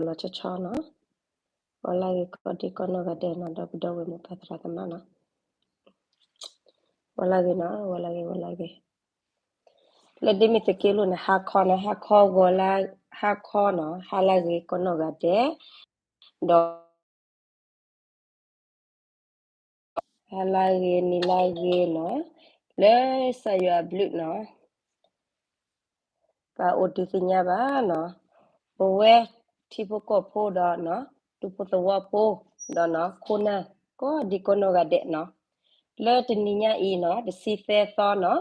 လီၤဆီဆီနီၤ, ဝဲလၢဂ့ၤကိးဒံကိးနီၢ်ဂၤဒဲးနီၤ, ဒီပုၢ်ဒီဝဲၢ်မိၢ်ပၢ်သရၣ်သမါနီၤ, ဝဲလၢဂ့ၤနီၤ, ဝဲလၢဂ့ၤ ဝဲလၢဂ့ၤ, လၢဒ်မ့ၢ်သုးက့လွံၢ်န့ၣ် ဟါခီနီၤ, ဟါခီဂီၤလၢ ဟါခီနီၤ, ဟါလၢဂ့ၤကိးနီၢ်ဂၤဒဲး, ဒီး ဟါလၢဂ့ၤ နံၤလၢဂ့ၤနီၤ, လၢကစၢ်ယွၤအဘျုးနီၤ, ပအိၣ်ဒုးသ့ၣ်ညါဘၣ်နီၤ, ပဝဲထံဖိကီၢ်ဖိဒီး ဒူဖိသဝီဖိ ဒီးနီၤ ခိၣ်နၢ် ကိးဒံကိးနီၢ်ဂၤဒဲးနီၤ, လၢတနံၤညါအံၤနီၤ တဆံသၢသီနီၤ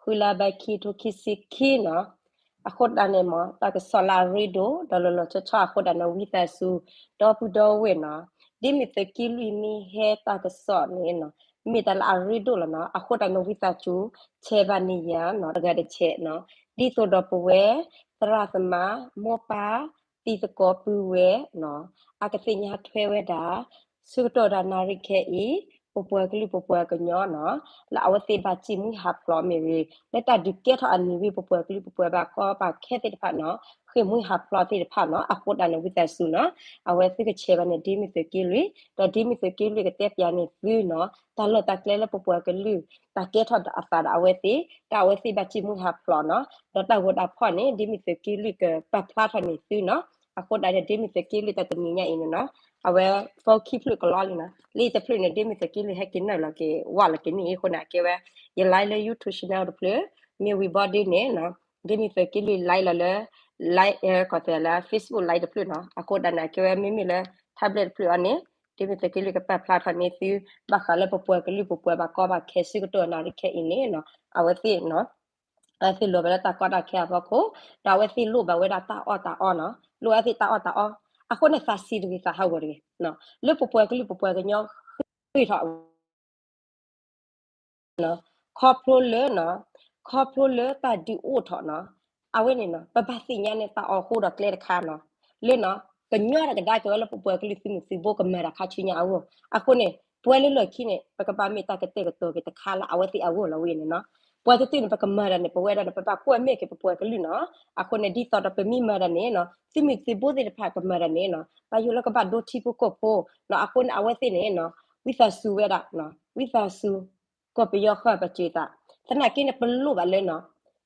ဃုလါဘၢၣ်ခံ ထိခံဆံခံနီၤ, အဃိဒၣ်န့ၣ်မ့ၢ် တၢ်ကစီၣ်လၢအရ့ဒိၣ် ဒီးလီၤလီၤဆီဆီအဃိဒၣ်န့ၣ် ဝံသးစူၤ ဒီပုၢ်ဒီဝဲၢ်နီၤ, ဒ်မ့ၢ်သုးက့လွံၢ်မ့ၢ်ဟဲတၢ်ကစီၣ်န့ၣ်နီၤ မ့ၢ်တၢ်လၢအရ့ဒိၣ်လီၤနီၤ, အဃိဒၣ်န့ၣ် ဝံသးစူၤ share ဘၣ်န့ၢ်ယၤနီၤ တဂၤတဆဲးနီၤ, ဒ်သိးဒီးပဝဲ သရၣ်သမါ မိၢ်ပၢ် တံၤသကိးပုၢ်ဝဲၢ်နီၤ အကသ့ၣ်ညါထွဲဝဲဒၣ် ဆၢကတီၢ်ဒၣ်နၣ်ရံၣ်ခဲအံၤ ပပှၤကလုာ်ပပှၤကညီနီၤ လၢအဝဲသ့ၣ်ဘၣ်စံၣ်မှံဟးဖျိးမ့ၢ်ဂ့ၤ လၢတၢ်ဒုးကဲထီၣ်အနံၣ်ဝံၤ ပပှၤကလုာ်ပပှၤဘၣ်ကီဘၣ်ခဲသ့ၣ်တဖၣ်နီၤ ဃ့ၢ်မှံဟးဖျိးသ့ၣ်တဖၣ်နီၤ အဃိဒၣ်န့ၣ် ဝံသးစူၤနီၤ အဝဲသုကshareဘၣ်န့ၢ်ဒ်မ့ၢ်သုးက့လွံၢ် ဒီးဒ်မ့ၢ်သုးက့လွံၢ်ကတဲပၠးန့ၢ်သုနီၤ တၢ်လီၢ်တၢ်ကျဲလၢပပှၤကလုာ် တၢ်ကဲထီၣ်အသးဒီးအဝဲသ့ၣ် ဒီးအဝဲသ့ၣ်ဘၣ်စံၣ်မှံဟးဖျိးနီၤ ဒီးတၢ်ဂီၤတၢ်ဖီၣ်န့ၣ် ဒ်မ့ၢ်သုးက့လွံၢ်ကပာ်ဖျါထီၣ်န့ၢ်သုနီၤ အဃိဒၣ်န့ၣ် ဒ်မ့ၢ်သုးက့လွံၢ်တၢ်တနံၤညါအံၤန့ၣ်နီၤ အဝဲ phone ခံဖျၢၣ်ကလီလံနီၤ လၢယတဖျၢၣ်န့ၣ် ဒ်မ့ၢ်သုးက့လွံၢ်ဟဲက့ၤနုာ်လီၤက့ၤ ဝးလီၤက့ၤန့ၣ်အဃိန့ၣ် အကဲဝဲ ယliveလၢ YouTube channel တဖျၢၣ် မ့ၢ်ဝံၤဘီဒ်န့ၣ်နီၤ ဒ်မ့ၢ်သုးက့လွံၢ် live လီၤလၢ live ကီၢ်သဲးလၢ Facebook live တဖျၢၣ်နီၤ အဃိဒၣ်န့ၣ် အကဲဝဲမ့မ့ၢ်လၢ tablet တဖျၢၣ်အီၤန့ၣ် ဒ်မ့ၢ်သုးက့လွံၢ်ကပာ်ဖျါထီၣ်န့ၢ်သု ဘၣ်ဃးလၢပပှၤကလုာ်ပပှၤဘၣ်ကီဘၣ်ခဲဆၢကတီၢ်နၣ်ရံၣ်ခဲအံၤန့ၣ်နီၤ အဝဲသ့ၣ်နီၤ အဝဲသ့ၣ်လီၤဘၣ်လၢတၢ်ကီတၢ်ခဲအဖီခိၣ် ဒီးအဝဲသ့ၣ်လိၣ်ဘၣ်ဝဲဒၣ်တၢ်အီၣ်တၢ်အီနီၤ လိၣ်အဝဲသ့ၣ်တၢ်အီၣ်တၢ်အီ အဃိန့ၣ်သးဆံးတဂ့ၤသးဟးဂီၤတဂ့ၤ လၢပပှၤကလုာ်ပပှၤကညီဃ့ၢ်ထီၣ် ခီဖျိလၢ ခီဖျိလၢတၢ်ဒုးအိၣ်ထီၣ်နီၤ အဝဲန့ၣ်နီၤ ပဘၣ်သ့ၣ်ညါန့ၢ်တၢ်အီၣ်ဃိဒီးကျဲတခါနီၤ လၢနီၤ ကညီတကဒါက့ၤဝဲလၢပပှၤကလုာ်သုးမုၢ်သုးဘိကမၤတၢ်ခါဆူညါအဂီၢ် အဃိန့ၣ် ပဝဲလၢလီၢ်ခံန့ၣ် ပကဘၣ်မ့ၢ်တၢ်ကတဲာ်ကတီၤက့ၤတခါလၢအဝဲသ့ၣ်အဂီၢ်လီၤဝဲန့ၣ်နီၤ ပှၤတတုၤန့ၣ် ပကမၤတၢ်န့ၣ် ပဝဲဒၣ်န့ၣ် ပဘၣ်ကွၢ်မဲာ်က့ၤပပှၤကလုာ်နီၤ အဃိန့ၣ် ဒ်သိးဒီးပမ့ၢ်မၤတၢ်န့ၣ်နီၤ သုးမုၢ်သုးဘိသ့ၣ်တဖၣ်ကမၤတၢ်န့ၣ်နီၤ ဘၣ်ယိၣ်လၢကဘၣ်ဒိထံဖိကီၢ်ဖိနီၤ အဃိန့ၣ် အဝဲသ့ၣ်န့ၣ်နီၤ ဝံသးစူၤဝဲဒၣ် ဝံသးစူၤ ကီၢ်ပယီၤဃၢ်ပစၢၤသး သနာ်က့န့ၣ် ပလိၣ်ဘၣ်လၢနီၤ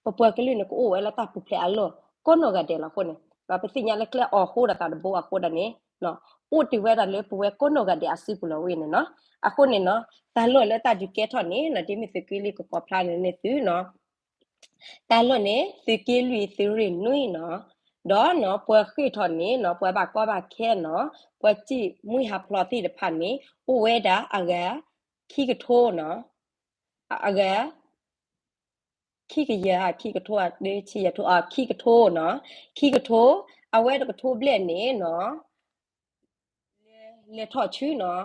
ပပှၤကလုာ်န့ၣ် ကအိၣ်ဝဲလၢတၢ်ပူၤဖျဲးအလီၢ် ကိးနီၢ်ဂၤဒဲးလီၤအဃိန့ၣ် ပသ့ၣ်ညါလၢကျဲအီၣ်ဃိဒီးသးတဘိအဃိဒၣ်န့ၣ် အိၣ်တ့ၢ်ဝဲဒၣ်လၢပဝဲကိးနီၢ်ဂၤဒဲးအစုပူၤလီၤဝဲန့ၣ်နီၤ အဃိန့ၣ်နီၤ တၢ်လီၢ်လၢတၢ်ဒုးကဲထီၣ်န့ၣ်နီၤ ဒ်မ့ၢ်သုးက့လွံၢ်ကကိးဖျါန့ၣ်န့ၢ်သုနီၤ တၢ်လီၢ်န့ၣ် သုးက့လွံၢ်သုးရ့ၣ်နွံနီၤ ဒီးနီၤ ပှၤဃ့ၢ်ထီၣ်န့ၣ်နီၤ ပှၤဘၣ်ကီဘၣ်ခဲနီၤ ပှၤစံၣ်မှံဟးဖျိးသ့ၣ်တဖၣ်န့ၣ် အိၣ်ဝဲဒၣ်အဂၤ ခံကထိနီၤ အဂၤ ခံကယၤ ခံကထိ ခံကထိနီၤ ခံကထိ အဝဲတကထိဘျဲၣ်န့ၣ်နီၤ လဲၤထီၣ်ဆူနီၤ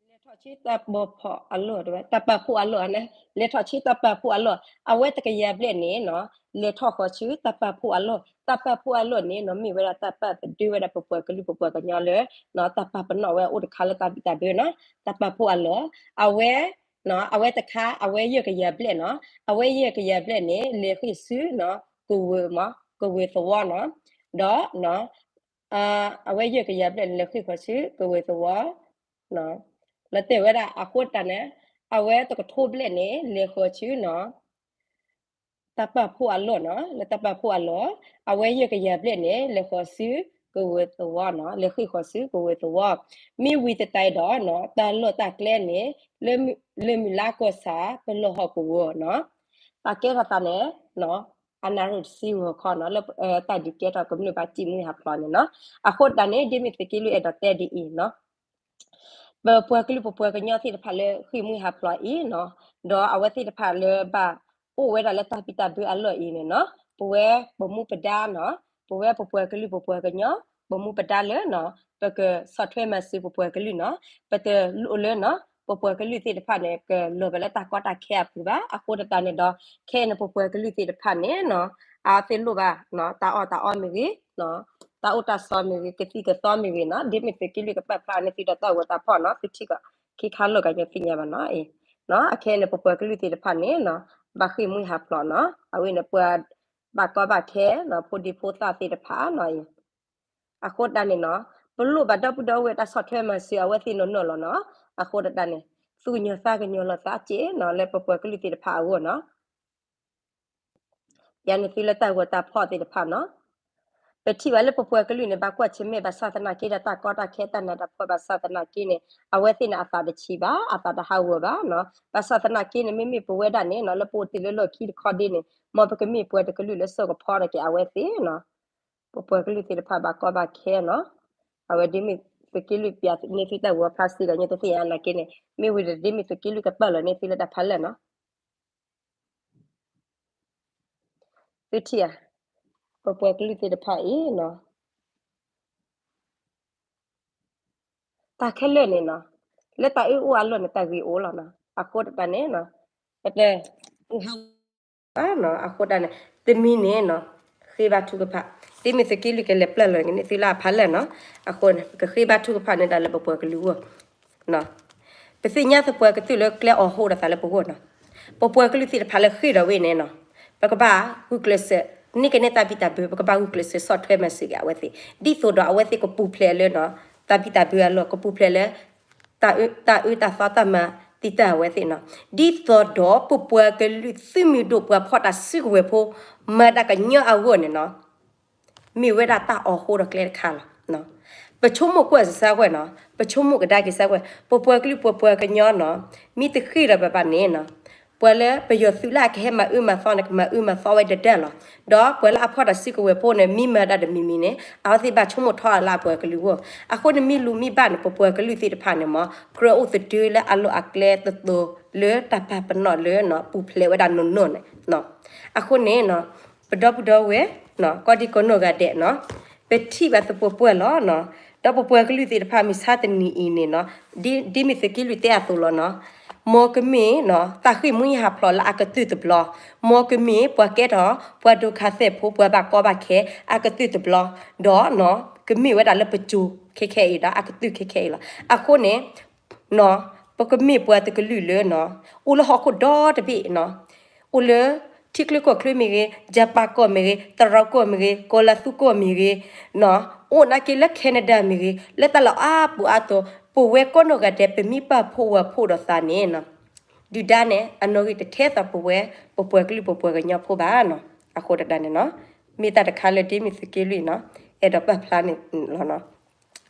လဲၤထီၣ်ဆူတၢ်ပာ်ဖှိၣ်အလီၢ် တၢ်ပာ်ဖှိၣ်အလီၢ်န့ၣ် လဲၤထီၣ်ဆူတၢ်ပာ်ဖှိၣ်အလီၢ် အဝဲတကယၤဘျဲၣ်န့ၣ်နီၤ လဲၤထီၣ်ဃီၤဆူတၢ်ပာ်ဖှိၣ်အလီၢ် တၢ်ပာ်ဖှိၣ်အလီၢ်န့ၣ်နီၤ မ့ၢ်ဝဲဒၣ်တၢ်ပာ်သဒၢဝဲဒၣ်ပပှၤကလုာ်ပပှၤကညီလၢ တၢ်ပာ်ပနီၣ်ဝဲအိၣ်တခါလၢတၢ်ဘံၣ်တၢ်ဘၢနီၤ တၢ်ပာ်ဖှိၣ်အလီၢ် အဝဲ အဝဲတခါ အဝဲယဲၢ်ကယၤဘျဲၣ်နီၤ အဝဲယဲၢ်ကယၤဘျဲၣ်န့ၣ် လဲၤဃ့ၢ်ဆူ ကဝၢၤမး ကဝၢၤသဝီနီၤ ဒီး အဝဲယဲၢ်ကယၤဘျဲၣ်န့ၣ် လဲၤဃ့ၢ်ဃီၤဆူ ကဝၢၤသဝီ လၢတဲဝဲဒၣ်အဃိတၢ်န့ၣ် အဝဲတကထိဘျဲၣ်န့ၣ် လဲၤဃီၤဆူနီၤ တၢ်ပာ်ဖှိၣ်အလီၢ်နီၤ လၢတၢ်ပာ်ဖှိၣ်အလီၢ် အဝဲယဲၢ်ကယၤဘျဲၣ်န့ၣ် လဲၤဃီၤဆူ ကဝၢၤသဝီနီၤ လဲၤဃ့ၢ်ဃီၤဆူ ကဝၢၤသဝီ မ့ၢ်ဝံၤတတၢ်အံၤဒီးနီၤ တၢ်လီၢ်တၢ်ကျဲန့ၣ် လၢမုၢ်လါကီၢ်ဆၣ် ပလီၢ်ဟီၣ်ကဝီၤနီၤ တၢ်ကဲထီၣ်သးန့ၣ် အနၣ်ရံၣ်တဆံဂီၤခီနီၤ လၢတၢ်ဒုးကဲထီၣ်ကမျၢၢ်ဘၣ်စံၣ်မှံဟးဖျိးန့ၣ်နီၤ အဃိတၢ်န့ၣ် ဒ်မ့ၢ်သုးက့လွံၢ်အဲၣ်ဒိးတဲဒ်အံၤနီၤ ပပှၤကလုာ်ပပှၤကညီသ့ၣ်တဖၣ်လၢဃ့ၢ်မှံဟးဖျိးအံၤနီၤ ဒီးအဝဲသ့ၣ်တဖၣ်လၢဘၣ်အိၣ်ဝဲဒၣ်လၢတၢ်ဘံၣ်တၢ်ဘၢအလီၢ်အံၤန့ၣ်နီၤ ပဝဲပမူပဒါနီၤ ပဝဲပပှၤကလုာ်ပပှၤကညီ ပမူပဒါလၢနီၤ ပကဆီၣ်ထွဲမၤစၢၤပပှၤကလုာ်နီၤ ပတလိၣ်လၢနီၤ ပပှၤကလုာ်သ့ၣ်တဖၣ်န့ၣ် ကလီၤဘၣ်လၢတၢ်ကီတၢ်ခဲအပူၤဘၣ် အဃိတၢ်န့ၣ်ဒီး ခဲအံၤန့ၣ် ပပှၤကလုာ်သ့ၣ်တဖၣ်န့ၣ်နီၤ အဝဲသ့ၣ်လိၣ်ဘၣ် တၢ်အီၣ်တၢ်အီမ့ၢ်ဂ့ၤ တၢ်အိၣ်တၢ်ဆိးမ့ၢ်ဂ့ၤ ကသံၣ်ကသီမ့ၢ်ဂ့ၤနီၤ ဒ်မ့ၢ်သုးက့လွံၢ်ကပာ်ဖျါန့ၢ်သုဒီးတၢ်ဂီၤတၢ်ဖီၣ်နီၤ သုထံၣ်ကီး ခံခါလိာ်ကညီသ့ၣ်ညါဘၣ်နီၤ အခဲအံၤန့ၣ် ပပှၤကလုာ်သ့ၣ်တဖၣ်န့ၣ်နီၤ ဘၣ်ဃ့ၢ်မှံဟးဖျိးနီၤ အဝဲန့ၣ်ပှၤဘၣ်ကီဘၣ်ခဲနီၤ ဖိဒံဖိသၣ်သ့ၣ်တဖၣ်နီၤ အံၤ အဃိတၢ်န့ၣ်နီၤ, ပလိၣ်ဘၣ်ဒီပုၢ်ဒီဝဲၢ်တၢ်ဆီၣ်ထွဲမၤစၢၤအဝဲသ့ၣ်နီၢ်နီၢ်လီၤနီၤ. အဃိတၢ်န့ၣ် သူၣ်ကညီၤသးကညီၤလိာ်သးက့နီၤ လၢပပှၤကလုာ်သ့ၣ်တဖၣ်အဂီၢ်နီၤ. ယၤန့ၣ်သုလၢတၢ်ဂီၤတၢ်ဖီၣ်သ့ၣ်တဖၣ်နီၤ, ပထံၣ်ဘၣ်လၢပပှၤကလုာ်န့ၣ် ဘၣ်ကွၢ်ဆၢၣ်မဲာ်ဘၣ်ဆၣ်သနာ်က့ဒီး တၢ်ကီတၢ်ခဲတၢ်နးတၢ်ဖှီၣ်ဘၣ်ဆၣ်သနာ်က့န့ၣ် အဝဲသ့ၣ်န့ၣ်အသးတဆံးဘၣ်, အသးတဟးဂီၤဘၣ်နီၤ. ဘၣ်ဆၣ်သနာ်က့န့ၣ် မ့မ့ၢ်ပဝဲဒၣ်န့ၣ်နီၤ လၢပအိၣ်တ့ၢ်လၢလီၢ်ခံတခီဒ့န့ၣ် မ်ပကမ့ၢ်ပှၤတကလုာ်လၢစိာ်ကဖီထီၣ်က့ၤအဝဲသ့ၣ်နီၤ. ပပှၤကလုာ်သ့ၣ်တဖၣ်ဘၣ်ကီဘၣ်ခဲနီၤ. အဝဲဒ်မ့ၢ်သုးက့လွံၢ်ပျးန့ၢ်သုတၢ်ဂီၤဖျါစ့ၢ်ကီး ညါတသ့ၣ်ညါနာ်က့န့ၣ် မ့ၢ်ဝံၤဒီးဒ်မ့ၢ်သုးက့လွံၢ်ကပာ်လီၤန့ၢ်သုလၢတၢ်ဖးလဲၢ်နီၤ. သုထံၣ်ဧါ, ပပှၤကလုာ်သ့ၣ်တဖၣ်အံၤနီၤ, တၢ်ခဲလၢာ်န့ၣ်နီၤ, လၢတၢ်အုၣ်အိၣ်အလီၢ်န့ၣ် တၢ်ဂ့ၤအိၣ်လီၤနီၤ. အဃိတၢ်န့ၣ်နီၤ, ပတဲ အဃိတၢ်န့ၣ် တမံၤန့ၣ်နီၤ, ဃ့ဘါထုကဖၣ်, ဒ်မ့ၢ်သုးက့လွံၢ်ကလဲၤပျၢ်လီၤန့ၢ်သုလၢအဖးလဲၢ်နီၤ. အဃိန့ၣ် ပကဃ့ဘါထုကဖၣ်န့ၢ်တၢ်လၢပပှၤကလုာ်အဂီၢ် ပသ့ၣ်ညါသပှၢ်ကတၢၢ်လၢကျဲအီၤဟိဒီးသးလၢပဂီၢ်နီၤ. ပပှၤကလုာ်သ့ၣ်တဖၣ်လၢဃ့ၢ်ဒီးဝဲန့ၣ်နီၤ, ပကဘၣ်ဂုာ်ကျဲးစၢး န့ၢ်က့ၤန့ၢ်တၢ်ဘံၣ်တၢ်ဘၢ, ပကဘၣ်ဂုာ်ကျဲးစၢးဆီၣ်ထွဲမၤစၢၤက့ၤအဝဲသ့ၣ် ဒ်သိးဒီးအဝဲသ့ၣ်ကပူၤဖျဲးလၢ တၢ်ဘံၣ်တၢ်ဘၢအလီၢ်, ကပူၤဖျဲးလၢ တၢ်အၢတၢ်သီတၢ်မၤသံတၢ်အဝဲသ့ၣ်နီၤ. ဒ်သိးဒီးပပှၤကလုာ်သုးမုၢ်ဒိၣ်ပှၤဖီၣ်တၢ်စုကဝဲၤဖိ မၤတၢ်ကညီအဂီၢ်န့ၣ်နီၤ, မ့ၢ်ဝဲဒၣ်တၢ်အီၤဟိဒီးကျဲတခါလီၤ. ပဆိကမိၣ်ကွၢ်စၢၤစၢ်ဝဲနီၤ, ပဆိကမိၣ်ကဒါက့ၤစၢ်ဝဲ, ပပှၤကလုာ်ပပှၤကညီနီၤ, မ့ၢ်တဃ့ၢ်ဒီးပဘၣ်န့ၣ်နီၤ, ပှၤလၢပယီၤသုးလၢအကဟဲမၤအၢမၤသီန့ၣ် ကမၤအၢမၤသီဝဲဒၣ်ဒၣ်လီၤ. ဒီးပှၤလၢအဖီၣ်တၢ်စုကဝဲၤဖိန့ၣ် မ့ၢ်မၤတၢ်တမံၤမံၤန့ၣ် အဝဲသ့ၣ်ဘၣ်ဆိကမိၣ်ထီၣ်လၢအပှၤကလုာ်အဂီၢ်. အဃိန့ၣ်မ့ၢ်လူၤမ့ၢ်ဘၣ်န့ၣ် ပပှၤကလုာ်သ့ၣ်တဖၣ်န့ၣ်မ့ၢ် ကြၢးအိၣ်သဒၢလၢအလီၢ်အကျဲတသိးလၢတၢ်ပာ်ပနီၣ်လၢ ပူၤဖျဲးဝဲဒၣ်နီၢ်နီၢ်န့ၣ်. အဃိန့ၣ် ပဒီပုၢ်ဒီဝဲၢ် ကိးဒံကိးနီၢ်ဂၤဒဲးနီၤ, ပထံၣ်ဘၣ်သပှၢ်ပှၢ်လီၤနီၤ, ဒီးပပှၤကလုာ်သ့ၣ်တဖၣ်မုၢ်ဆါတနံၤအံၤန့ၣ်နီၤ, ဒ်မ့ၢ်သုးက့လွံၢ်တဲအသိးလီၤနီၤ, မ်ကမ့ၢ်နီၤ တၢ်ဃ့ၢ်မှံဟးဖျိးလၢအကတၢၢ်တဘျီ, မ်ကမ့ၢ်ပှၤကဲထီၣ် ပှၤဒုက္ခသည်ဖိ ပှၤဘၣ်ကီဘၣ်ခဲ အကတၢၢ်တဘျီ, ဒီးနီၤ ကမ့ၢ်ဝဲဒၣ်လၢပစိၤခဲခဲအံၤဒီး အကတၢၢ်ခဲခဲအံၤလီၤ. အဃိန့ၣ် ပကမ့ၢ်ပှၤတကလုာ်လၢနီၤ အိၣ်လၢဟီၣ်ခိၣ်ဒီတဘ့ၣ်နီၤ, အိၣ်လၢထံချၢကီၢ်ချၢမ့ၢ်ဂ့ၤ, ယပၣ်ကီၢ်မ့ၢ်ဂ့ၤ, သရၣ်ကီၢ်မ့ၢ်ဂ့ၤ, ကီၢ်လၤသူကီၢ်မ့ၢ်ဂ့ၤနီၤ, အိၣ်နာ်က့လၢ Canada မ့ၢ်ဂ့ၤ, လၢတၢ်လီၢ်အါပူၤအါတီၤ ပဝဲကိးနီၢ်ဂၤဒဲး ပမ့ၢ်ပာ်ဖှိၣ်ဝဲဖှိၣ်ဒီးသးန့ၣ်နီၤ, ဒုၣ်ဒါန့ၣ် အနီၣ်ဂံၢ်တထဲသိးပဝဲ ပပှၤကလုာ်ပပှၤကညီဖိဘၣ်နီၤ. အဃိတၢ်န့ၣ်နီၤ, မ့ၢ်တၢ်တခါလၢဒ်မ့ၢ်သုးက့လွံၢ်နီၤ အဲၣ်ဒိးပာ်ဖျါန့ၣ်လီၤနီၤ.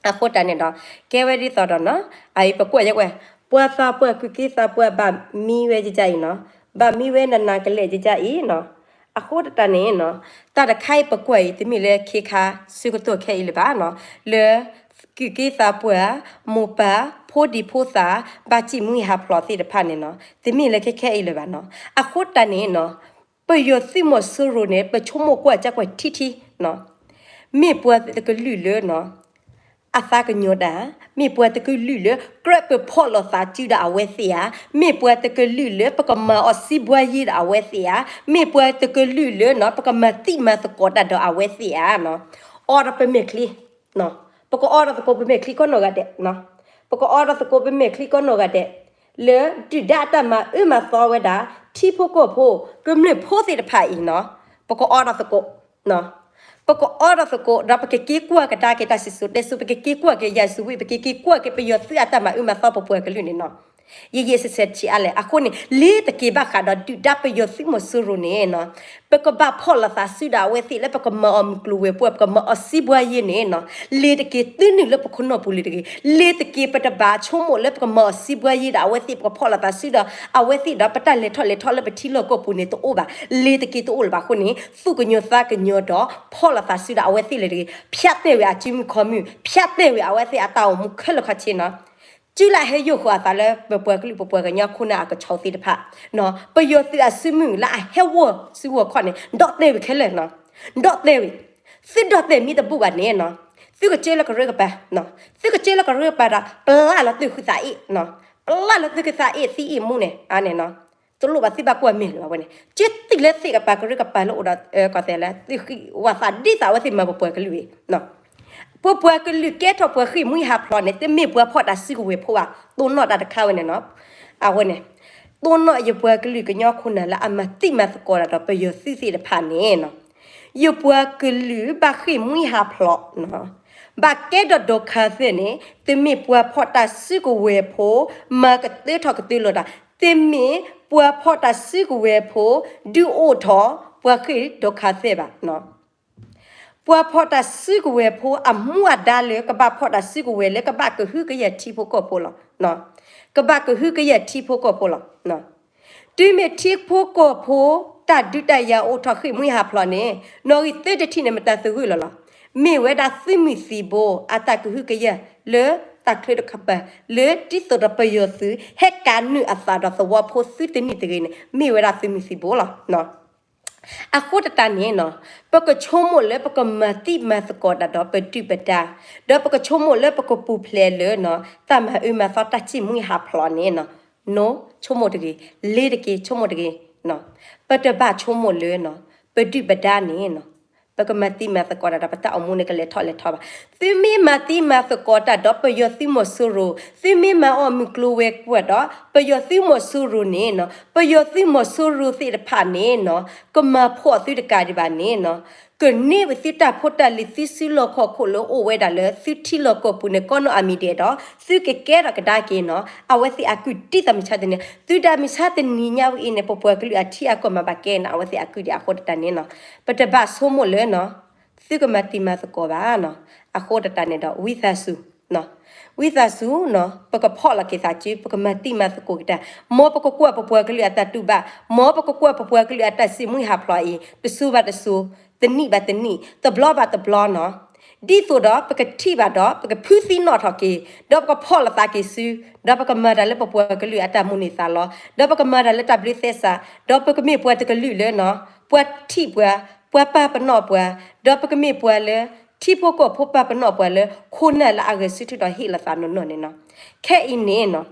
အဃိတၢ်န့ၣ်ဒီး ကဲဝဲဒ်သိးဒီးနီၤ, အအံၤပကွၢ်ယဲၢ်ဝဲ, ပှၤသးပှၢ် ကုၢ်က့သးပှၢ် ဘၣ်မံဝဲယယအံၤနီၤ, ဘၣ်မံဝဲနးနးကလဲာ်ယယအံၤနီၤ. အဃိတၢ်န့ၣ်နီၤ, တၢ်တခါအံၤပကွၢ်အံၤ တမ့ၢ်လၢခဲခါဆၢကတီၢ်ခဲအံၤလၢၤဘၣ်နီၤ, လၢ ကုၢ်က့သးပှၢ် မိၢ်ပၢ် ဖိဒံဖိသၣ် ဘၣ်ဃ့ၢ်မှံဟးဖျိးသ့ၣ်တဖၣ်န့ၣ်နီၤ, တမ့ၢ်လၢခဲခဲအံၤလၢၤဘၣ်နီၤ. အဃိတၢ်န့ၣ်နီၤ, ပယီၤသုးမီၤစိရိၤန့ၣ် ပဆိကမိၣ်ကွၢ်ကကွဲၢ်ထံထံနီၤ, မ့ၢ်ပှၤတကလုာ်လၢနီၤ အသးကညီၤတၢ်, မ့ၢ်ပှၤတကလုာ်လၢ ကြၢးပဖီၣ်လိာ်သးစုဒီးအဝဲသ့ၣ်ဧါ, မ့ၢ်ပှၤတကလုာ်လၢ ပကမၤအီၤစံးဘှါယ့ဒီးအဝဲသ့ၣ်ဧါ, မ့ၢ်ပှၤတကလုာ်လၢနီၤ ပကမၤသံမၤသကိးတၢ်ဒီးအဝဲသ့ၣ်ဧါနီၤ. အီဒီးပမဲာ်ချံ ပကအိးထီၣ်သကိးပမဲာ်ချံကိးနီၢ်ဂၤဒဲး, ပကအိးထီၣ်သကိးပမဲာ်ချံကိးနီၢ်ဂၤဒဲး, လၢဒုၣ်ဒါအတၢ်မၤအၢမၤသီဝဲဒၣ် ထံဖိကီၢ်ဖိ ကမျၢၢ်ဖိသ့ၣ်တဖၣ်အံၤနီၤ, ပကအိးထီၣ်သကိး, ပကအိးထီၣ်သကိး ဒီးပကက့ၤကွၢ်ကဒါက့ၤတၢ်စံၣ်စိၤတဲစိၤ, ပကက့ၤကွၢ်က့ၤယၤစူၤဝံၣ်, ပကက့ၤကွၢ်က့ၤပယီၤသုးအတၢ်မၤအၢမၤသီပပှၤကလုာ်န့ၣ်နီၤ. ယယဲၢ်ဆဲးဆဲးထံးအါလဲၣ်, အဃိန့ၣ် လ့ၤတက့ၤဘၣ်ဃးဒီးဒုၣ်ဒါပယီၤသုးမီၤစိရိၤန့ၣ်နီၤ, ပကဘၣ်ဖီၣ်လိာ်သးစုဒီးအဝဲသ့ၣ်လၢပကမၤအီၤမုၢ်ကျိၤဝဲၤကွာ်, ပကမၤအီၤစံးဘှါယ့န့ၣ်နီၤ, လ့ၤတက့ၤတုၤနုာ်လၢပခိၣ်နူာ်ပူၤလၢၤတဂ့ၤ, လ့ၤတက့ၤပတဘၣ်ဆိကမိၣ်လၢပကမၤအီၤစံးဘှါယ့ဒီးအဝဲသ့ၣ်, ပကဖီၣ်လိာ်သးစုဒီးအဝဲသ့ၣ်ဒီး ပတၢ်လဲၤထီၣ်လဲၤထီလၢပထံလီၢ်ကီၢ်ပူၤန့ၣ်တအိၣ်ဘၣ်, လ့ၤတက့ၤတအိၣ်လၢၤဘၣ်အဃိန့ၣ်, သူၣ်ကညီၤသးကညီၤဒီး ဖီၣ်လိာ်သးစုဒီးအဝဲသ့ၣ်လၢၤတဂ့ၤ, ဖၠးတဲာ်ဝဲအစုမုၢ်ခီမုၢ်, ဖၠးတဲာ်ဝဲအဝဲသ့ၣ်အတၢ်အိၣ်မူခဲလၢာ်ခဲဆ့နီၤ. စုလၢအဟဲယိၣ်ဃီၤအသးလၢပပှၤကလုာ်ပပှၤကညီခိၣ်နၢ်အကဆီသ့ၣ်တဖၣ်, ပယီၤသုးအစုမုၢ်လၢအဟဲဝီၢ်စုဝီၢ်ခီၣ်န့ၣ် ဒီၣ်တဲာ်ဝံၤခဲလၢာ်နီၤ, ဒီၣ်တဲာ်ဝံၤ, သုဒီၣ်တဲာ်မ့ၢ်တဘူၣ်ဘၣ်န့ၣ်နီၤ, သုကစၢလၢကရၢကပၤ, သုကစၢလၢကရၢကပၤဒီး ပျၢ်လီၤသုဃုသးအ့ၣ်, ပျၢ်လီၤသုဃုသးအ့ၣ်သံအ့ၣ်မူန့ၣ်, အန့ၣ်နီၤ, တလိၣ်ဘၣ်သုဘၣ်ကွၢ်မဲာ်လၢၤဘၣ်ဝဲန့ၣ်, ကၢသံလၢသ့ၣ်ကပၤကရၢကပၤလၢအိၣ်ဒီး ကီၢ်သဲးလၢ သုဃံးဝးသးဒ်သိးအဝဲသ့ၣ်မၤပပှၤကလုာ်အံၤ ပပှၤကလုာ်ကဲထီၣ်ပှၤဃ့ၢ်မှံဟးဖျိးန့ၣ် တမ့ၢ်ပှၤဖီၣ်တၢ်စုကဝဲၤဖိဘၣ်, တိၢ်နီၣ်တၢ်တခါဝဲန့ၣ်နီၤ. အဝဲန့ၣ် တိၢ်နီၣ်ယပှၤကလုာ်ကညီခိၣ်နၢ်လၢအမၤသံမၤသကိးတၢ်ဒီးပယီၤသုးသ့ၣ်တဖၣ်န့ၣ်နီၤ. ယပှၤကလုာ်ဘၣ်ဃ့ၢ်မှံဟးဖျိး, ဘၣ်ကဲဒီးဒိးခးသဲးန့ၣ် တမ့ၢ်ပှၤဖီၣ်တၢ်စုကဝဲၤဖိ မၤကတၢထီၣ်ကတၢလီၤတၢ်, တမ့ၢ်ပှၤဖီၣ်တၢ်စုကဝဲၤဖိ ဒုးအိၣ်ထီၣ်ပှၤဃ့ၢ်ဒိးခးသဲးဘၣ်. ပှၤဖီၣ်တၢ်စုကဝဲၤဖိအမူအဒါလၢကဘၣ်ဖီၣ်တၢ်စုကဝဲၤလၢကဘၣ်ကဟုကယာ်ထံဖိကီၢ်ဖိလီၤ. ကဘၣ်ကဟုကယာ်ထံဖိကီၢ်ဖိလီၤ. တုၤမ့ၢ်ထံဖိကီၢ်ဖိ တၢ်ဒုးတၢ်ယၤအိၣ်ထီၣ်ဃ့ၢ်မှံဟးဖျိးန့ၣ် နီၣ်ဂံၢ်သၢတထံၣ်န့ၣ် မတၤသဂၢၢ်လီၤလီၤ. မ့ၢ်ဝဲဒၣ်သုးမုၢ်သံၣ်ဘိအတၢ်ကဟုကယာ်လၢတၢ်ချၢတခါပၤ လၢဒ်သိးဒီးပယီၤသုး ဟဲကးနုာ်အသးဒီးသဝီဖိသုတနံၣ်တဂ့ၤန့ၣ် မ့ၢ်ဝဲဒၣ်သုးမုၢ်သံၣ်ဘိလီၤ. အဃိသတးန့ၣ်နီၤ ပကဆိကမိၣ်လၢပကမၤသံမၤသကိးတၢ်ဒီးပဒုၣ်ပဒါ, ဒီးပကဆိကမိၣ်လၢပကပူၤဖျဲးလၢနီၤ တၢ်မၤအၢမၤသီတၢ်ဃ့ၢ်မှံဟးဖျိးန့ၣ်နီၤ, နီၤဆိကမိၣ်တဂ့ၤ, လ့ၤတက့ၤ ဆိကမိၣ်တဂ့ၤ. ပတဘၣ်ဆိကမိၣ်လၢနီၤ ပဒုၣ်ပဒါန့ၣ်နီၤ ပကမၤသံမၤသကိးတၢ်ဒီးပတၢ်အိၣ်မူန့ၣ်ကလဲၤထီၣ်လဲၤထီဘၣ်. သုမ့ၢ်မၤသံမၤသကိးတၢ်ဒီးပယီၤသုးမီၤစိရိၤ, သုမ့ၢ်မၤအီၣ်မုၢ်ကျိၤဝဲၤကွာ်ဒီး ပယီၤသုးမီၤစိရိၤန့ၣ်နီၤ ပယီၤသုးမီၤစိရိၤသ့ၣ်တဖၣ်န့ၣ်နီၤ ကမၤဖှီၣ်သုတကးဒံးဘၣ်န့ၣ်နီၤ ကန့ၢ်ဝဲသုတၢ်ဖိတၢ်လံၤ သုစုလီၢ်ခီၣ်ခိၣ်လၢအိၣ်ဝဲဒၣ်လၢသုထံလီၢ်ကီၢ်ပူၤန့ၣ် ကိးနီၢ်အမံၤဒဲးဒီး သုကကဲထီၣ်ကဒါက့ၤနီၤ အဝဲသ့ၣ်အကုၢ်ဒ်သိးမုၢ်ဆါတနံၤ, သုဒၣ်မုၢ်ဆါတနံၤညါဝဲအံၤန့ၣ် ပပှၤကလုာ်အထံအကီၢ်မၤဘၣ်ကဲနီၤ အဝဲသ့ၣ်အကုၢ်ဒံးအဃိသတးန့ၣ်နီၤ ပတဘၣ်ဆိကမိၣ်လၢနီၤ သုကမၤသံမၤသကိးဘၣ်နီၤ. အဃိသတးန့ၣ်ဒီး ဝံသးစူၤ ဝံသးစူၤနီၤ ပကဖီၣ်လီၤက့ၤသးစု ပကမၤသံမၤသကိးက့ၤတၢ်, မ်ပကကွၢ်ပပှၤကလုာ်အတၢ်တူၢ်ဘၣ်, မ်ပကကွၢ်ပပှၤကလုာ်အတၢ်ဃ့ၢ်မှံဟးဖျိးအံၤ တစိၤဘၣ်တစိၤ, တနံၣ်ဘၣ်တနံၣ်, တဘျီဘၣ်တဘျီနီၤ ဒ်သိးဒီးပကထံၣ်ဘၣ်ဒီး ပကဖုသံနီၣ်ထီၣ်က့ၤ, ဒီးပကဖီၣ်လိာ်သးက့ၤစု, ဒီးပကမၤတၢ်လၢပပှၤကလုာ်အတၢ်မုၢ်လၢ်သးလီ, ဒီးပကမၤတၢ်လၢတၢ်ဘျုးသဲစး, ဒီးပကမ့ၢ်ပှၤတကလုာ်လၢနီၤ ပှၤထံၣ်ပှၤ, ပှၤပာ်ပနီၣ်ပှၤ, ဒီးပကမ့ၢ်ပှၤလၢ ထံဖိကီၢ်ဖိပာ်ပနီၣ်ပှၤလၢ ခိၣ်နၢ်လၢအဂဲၤဆၢထၢၣ်ဒီးဟ့ၣ်လီၤသးနီၢ်နီၢ်န့ၣ်နီၤ. ခဲအံၤန့ၣ်နီၤ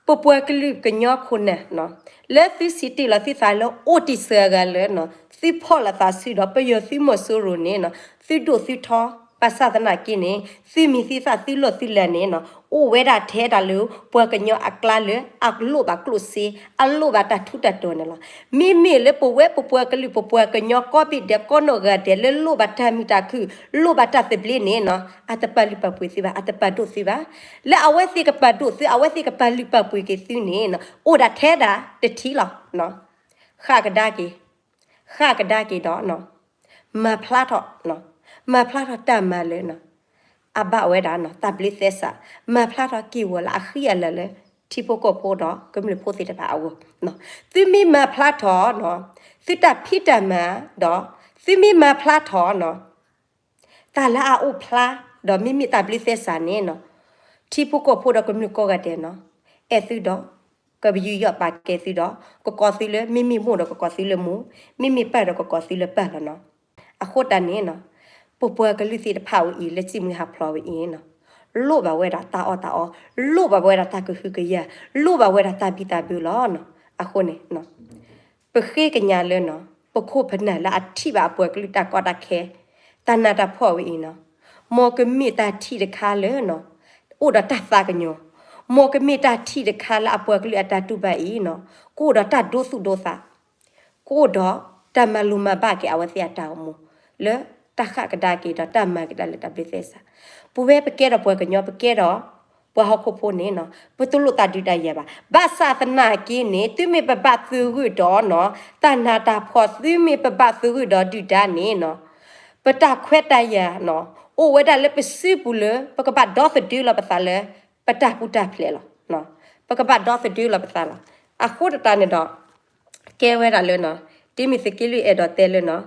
ပပှၤကလုာ်ကညီခိၣ်နၢ်နီၤ လၢသုစံးတ့ၢ်လီၤသုသးလၢအိၣ်တ့ၢ်စှၤဂၤလၢနီၤ သုဖီၣ်လိာ်သးစုဒီးပယီၤသုးမီၤစိရိၤန့ၣ်နီၤ သုဒိၣ်သုထီ ဘၣ်ဆၣ်သနာ်က့န့ၣ် သုမံၤသုသၣ်သုလီၢ်သုလၢ်န့ၣ်နီၤ အိၣ်ဝဲဒၣ်ထဲဒၣ်လၢပှၤကညီအကျါလၢအလိၣ်ဘၣ်ကျိၣ်စ့ အလိၣ်ဘၣ်တၢ်ထူးတၢ်တီၤန့ၣ်လီၤ. မ့မ့ၢ်လၢပဝဲပပှၤကလုာ် ပပှၤကညီကိးဘ့ၣ်ဒဲး ကိးနီၢ်ဂၤဒဲးလၢလိၣ်ဘၣ်တၢ်မုာ်တၢ်ခုၣ် လိၣ်ဘၣ်တၢ်သဘျ့န့ၣ်နီၤ အတပာ်လုၢ်ပာ်ပှ့ၤသုဘၣ်, အတပာ်ဒိၣ်သုဘၣ်. လၢအဝဲသ့ၣ်ကပာ်ဒိၣ်သု အဝဲသ့ၣ်ကပာ်လုၢ်ပာ်ပှ့ၤက့ၤသုန့ၣ်နီၤ အိၣ်ဒၣ်ထဲဒၣ်တထံၣ်လီၤ. ဃၣ်ကဒါက့ၤ, ဃၣ်ကဒါက့ၤဒီး မၤဖျါထီၣ်, မၤဖျါထီၣ်တၢ်မၤလၢ အဘၣ်ဝဲဒၣ်တၢ်ဘျုးသဲစး, မၤဖျါထီၣ်က့ၢ်ဂီၤလၢအဃံအလၤလၢ ထံဖိကီၢ်ဖိဒီးကမျၢၢ်ဖိသ့ၣ်တဖၣ်အဂီၢ်. သုမ့ၢ်မၤဖျါထီၣ် သုတၢ်ဖံးတၢ်မၤဒီး သုမ့ၢ်မၤဖျါထီၣ် တၢ်လၢအအိၣ်ဖျါ ဒီးမ့မ့ၢ်တၢ်ဘျုးသဲစးန့ၣ်နီၤ ထံဖိကီၢ်ဖိဒီးကမျၢၢ်ကိးဂၤဒဲးနီၤ အဲၣ်သုဒီး ကယူးယီၣ်ပာ်ကဲသုဒီး ကကိးသုလၢ မ့မ့ၢ်မိၢ်ဒီးကကိးသုလၢမိၢ်, မ့မ့ၢ်ပၢ်ဒီးကကိးသုလၢပၢ်လီၤနီၤ. အဃိတၢ်န့ၣ်နီၤ ပပှၤကလုာ်သ့ၣ်တဖၣ်ဝဲအံၤ လၢဃ့ၢ်မှံဟးဖျိးဝဲအံၤနီၤ လိၣ်ဘၣ်ဝဲဒၣ်တၢ်အီၣ်တၢ်အီ, လိၣ်ဘၣ်ဝဲဒၣ်တၢ်ကဟုကယာ်, လိၣ်ဘၣ်ဝဲဒၣ်တၢ်ဘံၣ်တၢ်ဘၢလီၤနီၤ. အဃိန့ၣ် ပဃ့ကညးလၢနီၤ ပခိၣ်ပနၢ်လၢအထံၣ်ဘၣ်အပှၤကလုာ်တၢ်ကီတၢ်ခဲ တၢ်နးတၢ်ဖှီၣ်ဝဲအံၤနီၤ မ်ကမ့ၢ်တၢ်ထံၣ်တခါလၢနီၤ အိၣ်ဒီးတၢ်သးကညီၤ, မ်ကမ့ၢ်တၢ်ထံၣ်တခါလၢအပှၤကလုာ်အတၢ်တူၢ်ဘၣ်အံၤနီၤ ကအိၣ်ဒီးတၢ်ဒိသူၣ်ဒိသး ကအိၣ်ဒီးတၢ်မၤလိၤမၤဘၣ်က့ၤအဝဲသ့ၣ်အတၢ်အိၣ်မူ လၢတၢ်ဃၣ်ကဒါက့ၤဒီးတၢ်မၤကဒါလၢတၢ်ဘျုးသဲစး. ပဝဲပကဲဒီးပှၤကညီ ပကဲဒီးပှၤဟီၣ်ခိၣ်ဖိန့ၣ်နီၤ ပတလိၣ်တၢ်ဒုးတၢ်ယၤဘၣ်. ဘၣ်ဆၣ်သနာ်က့န့ၣ် သုမ့ၢ်ပဘၣ်သဂၢၢ်ဒီးနီၤ တၢ်နးတၢ်ဖှီၣ် သုမ့ၢ်ပဘၣ်သဂၢၢ်ဒီးဒုၣ်ဒါန့ၣ်နီၤ ပတၢ်ခွဲးတၢ်ယာ်နီၤ အိၣ်ဝဲဒၣ်လၢပစုပူၤလၢ ပကဘၣ်ဒီသဒၢလီၤပသးလၢ ပတၢ်ပူၤတၢ်ဖျဲးလီၤ. ပကဘၣ်ဒီသဒၢလီၤပသးလီၤ. အဃိသတးန့ၣ်ဒီး ကဲဝဲဒၣ်လၢနီၤ တမ့ၢ်သုးက့လွံၢ်အဲၣ်ဒိးတဲလၢနီၤ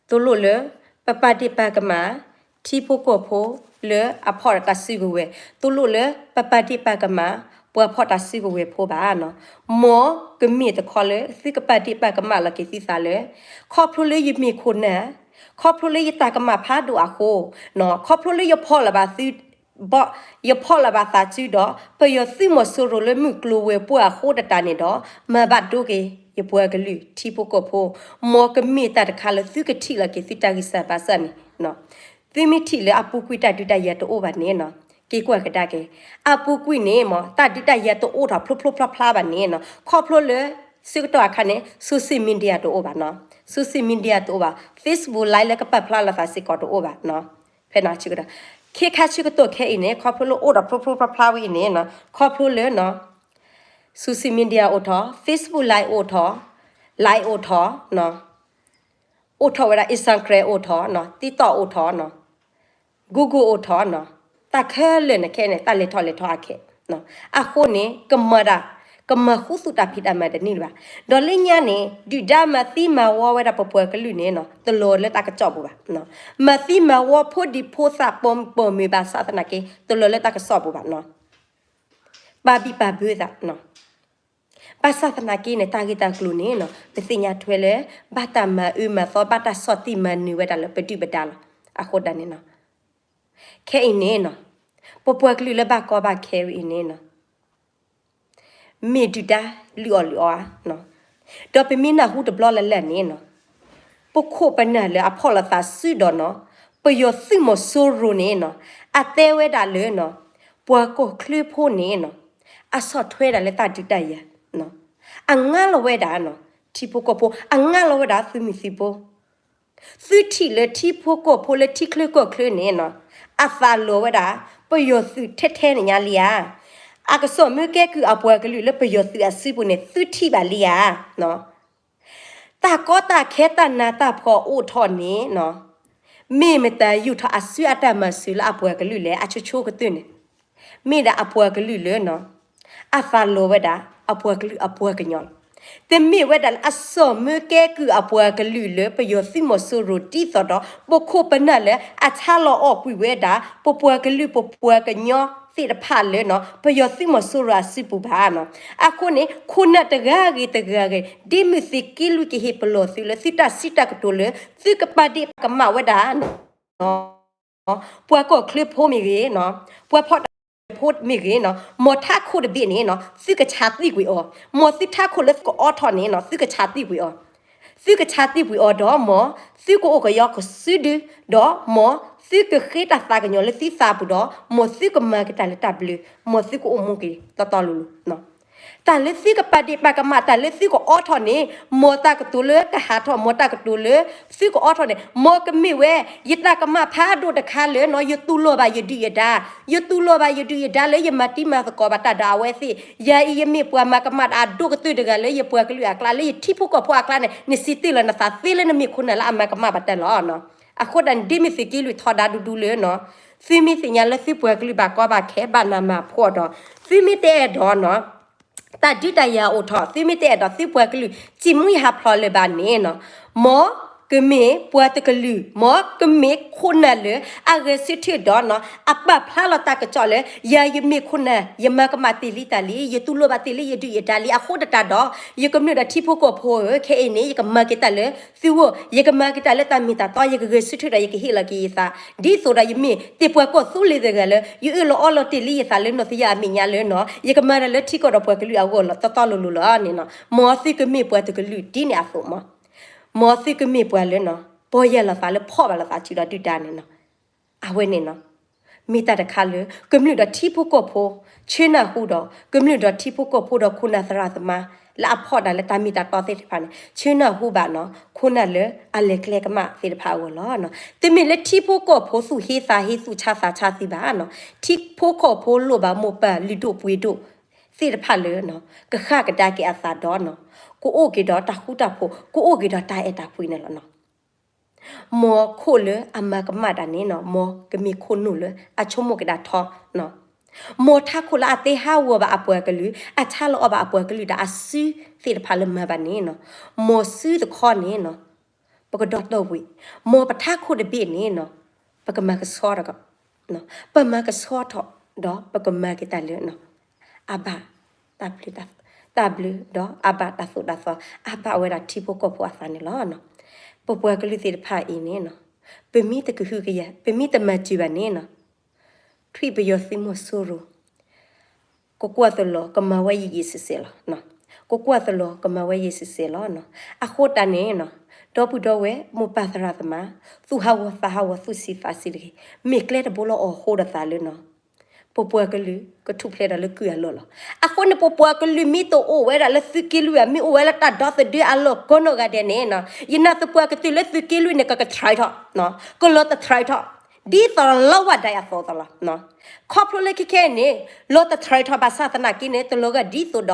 တလိၣ်လၢ ပပာ်ဒ့ၣ်ပာ်ကမၣ် ထံဖိကီၢ်ဖိ လၢအဖီၣ်ဒီးတၢ်စုကဝဲၤ, တလိၣ်လၢပပာ်ဒ့ၣ်ပာ်ကမၣ် ပှၤဖီၣ်တၢ်စုကဝဲၤဖိဘၣ်နီၤ. မ်ကမ့ၢ်တခီလၢ သုကပာ်ဒ့ၣ်ပာ်ကမၣ်လီၤက့ၤသုသးလၢ ခီဖျိလၢယမ့ၢ်ခိၣ်နၢ်, ခီဖျိလၢယတၢ်ကမၣ်ဖးဒိၣ်အဃိ, ခီဖျိလၢယဖီၣ်လီၤဘၣ်သု ဘီ ယဖီၣ်လီၤဘၣ်သးစုဒီး ပယီၤသုးမီၤစိရိၤလၢမုၢ်ကျိၤဝဲၤကွာ်အဃိသတးန့ၣ်ဒီး မၤဘၣ်ဒိက့ၤယပှၤကလုာ်ထံဖိကီၢ်ဖိ, မ်ကမ့ၢ်တၢ်တခါလၢသုကထံၣ်လီၤက့ၤသုတၢ်ဂံၢ်စၢ်ဘါစၢ်န့ၣ်, သုမ့ၢ်ထံၣ်လၢအပူၤကွံာ်တၢ်ဒုးတၢ်ယၤတအိၣ်ဘၣ်န့ၣ်နီၤ, က့ၤကွၢ်ကဒါက့ၤ, အပူၤကွံာ်န့ၣ် မ်တၢ်ဒုးတၢ်ယၤတအိၣ်ထီၣ်ဖျိဖျိဖျါဖျါဘၣ်န့ၣ်နီၤ, ခီဖျိလၢ ဆၢကတီၢ်အခါန့ၣ် social media တအိၣ်ဘၣ်နီၤ. social media တအိၣ်ဘၣ်, Facebook Live လၢကပာ်ဖျါလိာ်သးစ့ၢ်ကီးတအိၣ်ဘၣ်နီၤ. ဖဲန့ၣ်ဆၢကတီၢ်, ခဲခါဆၢကတီၢ်ခဲအံၤန့ၣ် ခီဖျိလၢအိၣ်ဒီးဖျိဖျိဖျါဖျါဝဲအံၤန့ၣ်နီၤ, ခီဖျိလၢနီၤ social media အိၣ်ထီၣ်, Facebook Live အိၣ်ထီၣ်, Line အိၣ်ထီၣ်နီၤ, အိၣ်ထီၣ်ဝဲဒၣ် Instagram အိၣ်ထီၣ်နီၤ, TikTok အိၣ်ထီၣ်နီၤ, Google အိၣ်ထီၣ်နီၤ, တၢ်ခဲလၢာ်န့ၣ်ခဲအံၤန့ၣ် တၢ်လဲၤထီၣ်လဲၤထီအခဲနီၤ. အဃိန့ၣ် ကမၤဒၣ်, ကမၤဃူသူၣ်တၢ်ဖံးတၢ်မၤတန့ၢ်လၢၤဘၣ်. ဒီးလၢညါန့ၣ် ဒုၣ်ဒါမၤသံမၤဝီဝဲဒၣ်ပပှၤကလုာ်န့ၣ်နီၤ တလီၤလၢတၢ်ကစီၣ်ပူၤဘၣ်. မၤသံမၤဝီဖိဒံဖိသၣ်ပိာ်မုၣ်ပိာ်မုၣ်ဘၣ်ဆၣ်သနာ်က့ တလီၤလၢတၢ်ကစီၣ်ပူၤဘၣ်နီၤ. ပာ်ဘံၣ်ပာ်ဘၢသးနီၤ. ဘၣ်ဆၣ်သနာ်က့န့ၣ် တၢ်ဂ့ၢ်တၢ်ကျိၤန့ၣ်နီၤ ပသ့ၣ်ညါထွဲလၢ ဘၣ်တၢ်မၤအၢမၤသီ ဘၣ်တၢ်ဆီၣ်တံၢ်မၤနၢၤဝဲဒၣ်လၢပဒုၣ်ပဒါလီၤ. အဃိဒၣ်န့ၣ်နီၤ ခဲအံၤန့ၣ်နီၤ ပပှၤကလုာ်လၢဘၣ်ကီဘၣ်ခဲဝဲအံၤန့ၣ်နီၤ မ့ၢ်ဒုၣ်ဒါလုၢ်အီၣ်လုၢ်အီဧါ. ဒီးပမ့ၢ်နၢ်ဟူတဘျီလၢ်လၢ်န့ၣ်နီၤ ပခိၣ်ပနၢ်လၢအဖီၣ်လိာ်သးစုဒီးနီၤ ပယီၤသုးမီၤစိရိၤန့ၣ်နီၤ အတဲဝဲဒၣ်လၢနီၤ ပှၤကီၢ်ချၢဖိန့ၣ်နီၤ အဆီၣ်ထွဲဒၣ်လၢတၢ်ဒုးတၢ်ယၤ အငါလီၤဝဲဒၣ်နီၤ ထံဖိကီၢ်ဖိ အငါလီၤဝဲဒၣ်သုးမုၢ်သံၣ်ဘိ သုထံၣ်လၢထံဖိကီၢ်ဖိလၢထံချၢကီၢ်ချၢန့ၣ်နီၤ အသးလီၤဝဲဒၣ် ပယီၤသုးထဲထဲန့ၣ်ညါလံဧါ. အကစီၣ်မၢကဲကုၢ်အပှၤကလုာ်လၢပယီၤသုးအစုပူၤန့ၣ် သုထံၣ်ဘၣ်လံဧါ. တၢ်ကီတၢ်ခဲတၢ်နးတၢ်ဖှီၣ်အိၣ်ထီၣ်န့ၣ်နီၤ မ့ၢ်မတၤယူာ်ထီၣ်အစုအတၢ်မၤစၢၤလၢအပှၤကလုာ်လဲၣ် အဆိဆိကတၢၢ်န့ၣ် မ့ၢ်ဒၣ်အပှၤကလုာ်လၢနီၤ အသးလီၤဝဲဒၣ် အပှၤကလုာ်အပှၤကညီလီၤ. တမ့ၢ်ဝဲဒၣ်လၢအစီၣ်မၢကဲကုၢ်အပှၤကလုာ်လၢပယီၤသုးမီၤစိရိၤဒ်သိးဒီး ပခိၣ်ပနၢ်လၢအဆါလီၤအီၣ်ကွံာ်ဝဲဒၣ် ပပှၤကလုာ်ပပှၤကညီသ့ၣ်တဖၣ်လၢနီၤ ပယီၤသုးမီၤစိရိၤအစုပူၤဘၣ်နီၤ. အဃိန့ၣ် ခိၣ်နၢ်တဂၤဂ့ၤတဂၤဂ့ၤ ဒ်မုၢ်သုးက့လွံၢ်ကဟ့ၣ်ပလီၢ်သုလၢသုတၢ်စံးတၢ်ကတိၤလၢ သုကပာ်ဒ့ၣ်ပာ်ကမၣ်ဝဲဒၣ်နီၤ ပှၤကီၢ်ချၢဖိမ့ၢ်ဂ့ၤနီၤ ပှၤဖီၣ်တၢ်ဖိမ့ၢ်ဂ့ၤနီၤ မ်ထးခိၣ်တဘ့ၣ်န့ၣ်နီၤ သုကဆါသံကွံာ်အီၤ, မ်သုထးခိၣ်လၢသုကအီထီၣ်န့ၣ်နီၤ သုကဆါသံကွံာ်အီၤ, သုကဆါသံကွံာ်အီၤဒီး မ်သုကအိၣ်ကယီကစုဒု, ဒီးမ်သုကဃ့တၢ်သးကညီၤလၢသုသးပူၤဒီး မ်သုကမၤက့ၤတၢ်လၢတၢ်ဘျၢ, မ်သုကအိၣ်မူက့ၤတီတီလိၤလိၤ တၢ်လၢသုကပာ်ဒ့ၣ်ပာ်ကမၣ် တၢ်လၢသုကအီထီၣ်န့ၣ် မ်တၢ်ကတိၤလၢကဟးထီၣ် မ်တၢ်ကတိၤလၢသုကအီထီၣ်န့ၣ် မ်ကမ့ၢ်ဝဲ ယတၢ်ကမၣ်ဖးဒိၣ်တခါလၢနီၤ ယတူၢ်လိာ်ဘၣ်ယဒုၣ်ယဒါ, ယတူၢ်လိာ်ဘၣ်ယဒုၣ်ယဒါလၢယမၤတံၤမၤသကိးဘၣ်တၢ်ဒီးအဝဲသ့ၣ်, ယၤအံၤယမ့ၢ်ပှၤမၤကမၣ်တၢ်အဒိၣ်ကတၢၢ်တဂၤလၢယပှၤကလုာ်အကျါ လၢယထံဖိကီၢ်ဖိအကျါန့ၣ် နစံးတ့ၢ်လီၤနသးသ့လၢနမ့ၢ်ခိၣ်နၢ်လၢအမၤကမၣ်ဘၣ်တၢ်လီၤ. အဃိဒၣ်န့ၣ် ဒ်မ့ၢ်သုးက့လွံၢ်ထီဒါဒူဒူလၢနီၤ သုမ့ၢ်သ့ၣ်ညါလၢသုပှၤကလုာ်ဘၣ်ကီဘၣ်ခဲဘၣ်နးမၤဖှီၣ်ဒီး သုမ့ၢ်တအဲၣ်ဒိးနီၤ တၢ်ဒုးတၢ်ယၤအိၣ်ထီၣ် သုမ့ၢ်တအဲၣ်ဒိးသုပှၤကလုာ် စံးမူယဟးဖျိးလၢၤဘၣ်န့ၣ်နီၤ မ်ကမ့ၢ်ပှၤတကလုာ် မ်ကမ့ၢ်ခိၣ်နၢ်လၢအဂဲၤဆၢထၢၣ်ဒီးနီၤ အပာ်ဖျါလီၤတၢ်ကစီၣ်လၢ ယၤယမ့ၢ်ခိၣ်နၢ် ယမၤကမၣ်တ့ၢ်လံတၢ်လံ ယတူၢ်လိာ်ဘၣ်တ့ၢ်လံယဒုၣ်ယဒါလံ အဃိသတးဒီး ယကမျၢၢ်ဒီးထံဖိကီၢ်ဖိဧၢ ခဲအံၤန့ၣ် ယကမၤက့ၤတၢ်လၢသုဂီၢ် ယကမၤက့ၤတၢ်လၢတၢ်မ့ၢ်တၢ်တီ ယကဂဲၤဆၢထၢၣ်ဒီးယကဟ့ၣ်လီၤက့ၤယသး ဒ်သိးဒီးယမ့ၢ်တ့ၢ်ပှၤကီၢ်သူလ့ၤတဂၤလၢ ယအၢၣ်လီၤအီလီၤတ့ၢ်လံယသးလၢနီၢ်သယၢၢ်အမဲာ်ညါလၢနီၤ ယကမၤတၢ်လၢထံကီၢ်ဒီးပှၤကလုာ်အဂီၢ်လီၤ တီတီလိၤလိၤလီၤန့ၣ်နီၤ မ်သုကမ့ၢ်ပှၤတကလုာ်ဒ်န့ၣ်အသိးမး မ်သုကမ့ၢ်ပှၤလၢနီၤ ပီၢ်ယၢ်လီၤသးလၢဖီၣ်ဘၣ်လီၤသးစုဒီးဒုၣ်ဒါန့ၣ်နီၤ အဝဲန့ၣ်နီၤ မ့ၢ်တၢ်တခါလၢ ကမျၢၢ်ဒီးထံဖိကီၢ်ဖိ ဆၢနၢ်ဟူဒီး ကမျၢၢ်ဒီးထံဖိကီၢ်ဖိဒီးခိၣ်နၢ်သရၣ်သမါ လၢအဖီၣ်တၢ်လၢတၢ်မ့ၢ်တၢ်တီသ့ၣ်တဖၣ်န့ၣ် ဆၢနၢ်ဟူဘၣ်နီၤ ခိၣ်နၢ်လၢအလဲၤကျဲကမၣ်သ့ၣ်တဖၣ်အဂီၢ်လီၤ. တမ့ၢ်လၢထံဖိကီၢ်ဖိသူၣ်ဟ့သးဟ့သူၣ်ဆါသးဆါသ့ဘၣ်နီၤ ထံဖိကီၢ်ဖိလိၣ်ဘၣ်မိၢ်ပၢ်လုၢ်ဒိၣ်ပှ့ၤဒိၣ်သ့ၣ်တဖၣ်လၢနီၤ ကဃၣ်ကဒါက့ၤအသးဒီးနီၤ ကအိၣ်က့ၤဒီးတၢ်ဃူတၢ်ဖိး ကအိၣ်က့ၤဒီးတၢ်အဲၣ်တၢ်ကွံန့ၣ်လီၤနီၤ မ်ခိၣ်လၢအမၤကမၣ်တၢ်န့ၣ်နီၤ မ်ကမ့ၢ်ခိၣ်နူာ်လၢအဆိကမိၣ်က့ၤဒၣ်ထီနီၤ မ်ထးခိၣ်လၢအတ့ဟးဂီၤဘၣ်အပှၤကလုာ် အဆါလီၤအီၣ်ဘၣ်အပှၤကလုာ်ဒီးအစုသ့ၣ်တဖၣ်လၢမၤဘၣ်န့ၣ်နီၤ မ်စုတခီန့ၣ်နီၤ ပကဒီသဒၢဝံၤ မ်ပထးခိၣ်တဘ့ၣ်န့ၣ်နီၤ ပကမၤကဆှီထီၣ် ပမၤကဆှီထီၣ်ဒီးပကမၤက့ၤတၢ်လၢ အဘၣ်တၢ်ဘျုး တၢ်ဘျုးဒီးအဘၣ်တၢ်သိၣ်တၢ်သီ အဘၣ်ဝဲဒၣ်ထံဖိကီၢ်ဖိအသးန့ၣ်လီၤ. ပပှၤကလုာ်သ့ၣ်တဖၣ်အံၤန့ၣ်နီၤ ပမ့ၢ်တကဟုကယာ် ပမ့ၢ်တမၤစၢၤဘၣ်န့ၣ်နီၤ ထွံၣ်ပယီၤသုးမီၤစိရိၤ ကကွၢ်သလီၤကမၤဝဲယံာ်ယံာ်စဲးစဲးလီၤ. ကကွၢ်သလီၤကမၤဝဲယံာ်စဲးစဲးလီၤ. အဃိတၢ်န့ၣ်နီၤ ဒီပုၢ်ဒီဝဲၢ်မိၢ်ပၢ်သရၣ်သမါ သူၣ်ဟးဂီၤသးဟးဂီၤသူၣ်ဆံးသးဆံးတဂ့ၤ. မ့ၢ်ကျဲတဘိလၢအီၣ်ဃိဒီးသးလၢနီၤ ပပှၤကလုာ်ကထူၣ်ဖျဲးဒီးလၢကုၢ်အလီၢ်လီၤ. အဃိန့ၣ် ပပှၤကလုာ်မ့ၢ်တအိၣ်ဝဲဒၣ်လၢသုးက့လွံၢ်ဘၣ်, မ့ၢ်အိၣ်ဝဲလၢတၢ်ဒီသဒၢအလီၢ်ကိးနီၢ်ဂၤဒဲးန့ၣ်နီၤ, ယနာ်သပှၢ်ကတၢၢ်လၢသုးက့လွံၢ်န့ၣ် ကကထြဲးထီၣ်, ကလီၤတထြဲးထီၣ် ဒ်သိးလီဝၢ်ဒဲးအသိးသိးလီၤ. ခီဖျိလၢခဲခဲအံၤန့ၣ် လီၤတထြဲးထီၣ်ဘၣ်ဆၣ်သနာ်က့န့ၣ် တလီၤဂာ်ဒ်သိးဒီး